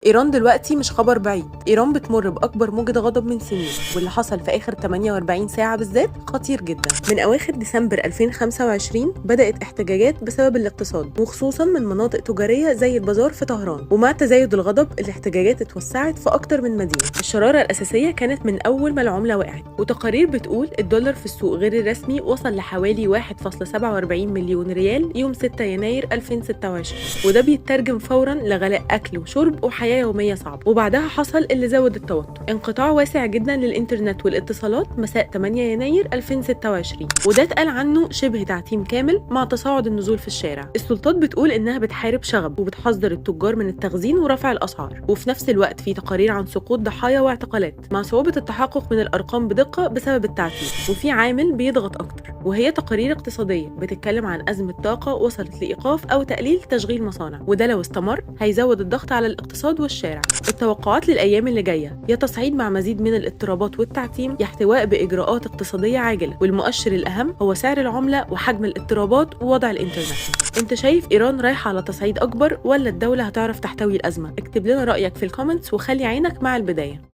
إيران دلوقتي مش خبر بعيد. إيران بتمر بأكبر موجة غضب من سنين، واللي حصل في آخر 48 ساعة بالذات خطير جدا. من أواخر ديسمبر 2025 بدأت احتجاجات بسبب الاقتصاد، وخصوصا من مناطق تجارية زي البازار في طهران. ومع تزايد الغضب الاحتجاجات اتوسعت في أكتر من مدينة. الشرارة الأساسية كانت من أول ما العملة وقعت، وتقارير بتقول الدولار في السوق غير الرسمي وصل لحوالي 1.47 مليون ريال يوم 6 يناير 2026، وده بيترجم فورا لغلاء أكل وشرب وحياة يومية صعبة. وبعدها حصل اللي زود التوتر، انقطاع واسع جدا للإنترنت والاتصالات مساء 8 يناير 2026، وده اتقال عنه شبه تعتيم كامل مع تصاعد النزول في الشارع. السلطات بتقول إنها بتحارب شغب وبتحذر التجار من التخزين ورفع الأسعار، وفي نفس الوقت في تقارير عن سقوط ضحايا واعتقالات مع صعوبة التحقق من الأرقام بدقة بسبب التعتيم. وفي عامل بيضغط أكتر، وهي تقارير اقتصادية بتتكلم عن أزمة طاقة وصلت لإيقاف أو تقليل تشغيل مصانع، وده لو استمر هيزود الضغط على الاقتصاد والشارع. التوقعات للأيام اللي جاية يا تصعيد مع مزيد من الاضطرابات والتعتيم، يا احتواء بإجراءات اقتصادية عاجلة. والمؤشر الأهم هو سعر العملة وحجم الاضطرابات ووضع الإنترنت. انت شايف إيران رايحة على تصعيد أكبر ولا الدولة هتعرف تحتوي الأزمة؟ اكتب لنا رأيك في ال comments وخلي عينك مع البداية.